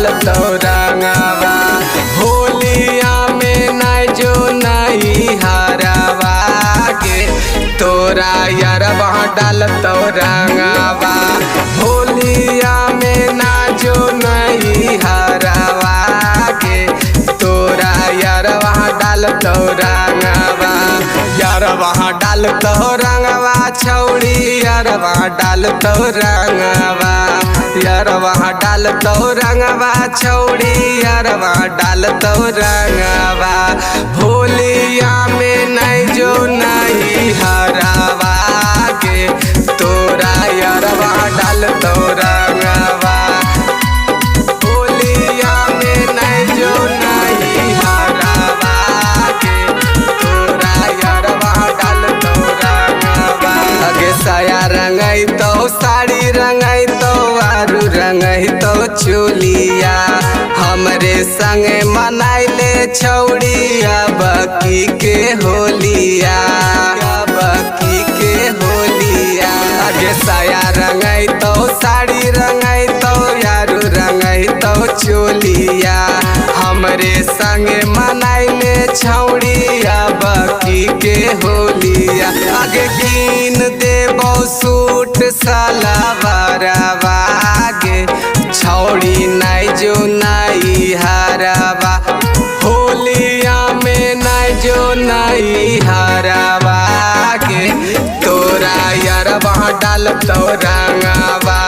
डाल तो रंगावा। होलिया में नाई जो नाई हरावा के तोरा यारवा डाल तो रंगावा। होलिया में ना जो नहीं हरावा के तोरा यारवा डाल तो रंगावा। यारवा डाल तो रंगवा छौड़ी यारवा डाल तो रंगवा। यारवा डाल तो रंगवा छौड़ी यारवा डाल तो रंगवा। होलिया में नहीं जो नहीं हरावा के तोरा यारवा डाल तो रंगवा। होलिया में नहीं जो नहीं हरावा के तोरा यारवा डाल तो रंगवा। अगे साया रंगई तो साड़ी रंगई तो आरू रंगई तो चोलिया हमरे संगे मनाइले छौड़ी बकी के होलिया बकी के होलिया। अगे साया रंगई तो साड़ी रंगई तो यारू रंगई तो चोलिया हमरे संगे मनाइले छौड़ी बकी के होलिया। आगे कीन देबो सूट सलवारवा गे छौड़ी नाई जो नाई हरावा। होलिया में नाई जो नाई हरावा के तोरा यारवा डाल तो रंगावा।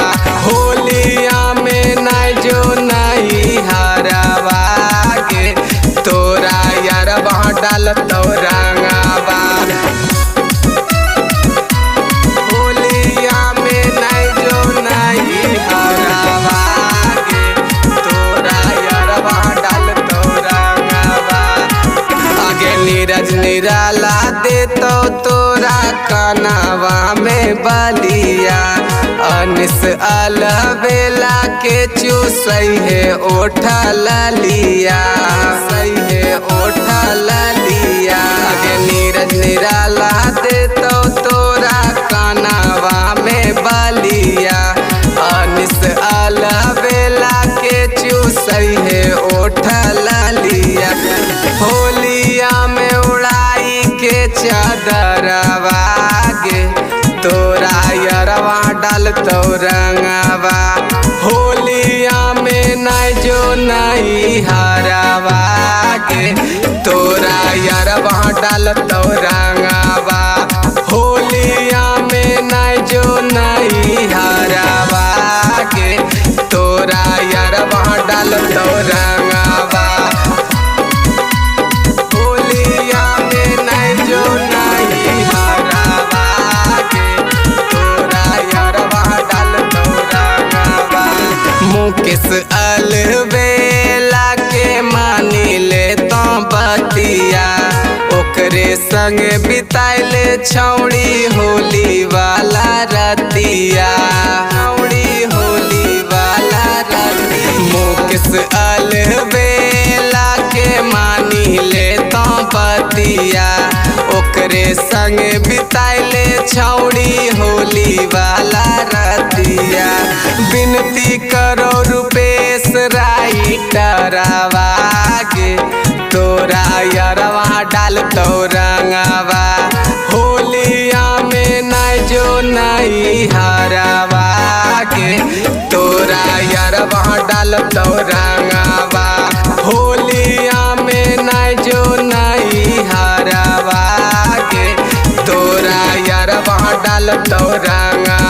होलिया में नाई जो नाई हरावा के तोरा यारवा डाल तो रंगावा। होलिया में नाई जो नाई हरावा के तोरा यारवा डाल तो रंगावा। आगे नीरज निराला दे तो तोरा कनावा में बलिया अनिस अलबेला के चूसई है ओठा ललिया सही है ओठा ललिया। आगे नीरज निराला दे तो तोरा कनावा में बलिया अनिस अलबेला के चूसई है ओठा ललिया। होलिया में उड़ाई के चादरवा गे तोरा यारवा डाल तो रंगावा। होलिया में नाई जो नाई हरावा के तोरा यारवा डाल तो रंगावा। होलिया में नाई जो नाई हरावा के तोरा यारवा डाल तो रंगावा। होलिया में नाई जो नाई हरावा के तोरा यारवा डाल तो रंगावा। मुकेश अलबेला के मानी ले तो बतिया ओकरे संग बिताइले छौड़ी होली वाला रतिया छौड़ी होली वाला रतिया। मुकेश अलबेला के मानी ले तो बतिया ओकरे संग बिताइले छौड़ी होली वाला रतिया। विनती करो रुपेश राइटरवा के तोरा यारवा डाल तो रंगावा। होलिया में नाई जो नाई हरावा के तोरा यारवा डाल तो रंगावा। होलिया में नाई जो नाई हरावा के तोरा यारवा डाल तो रंगावा।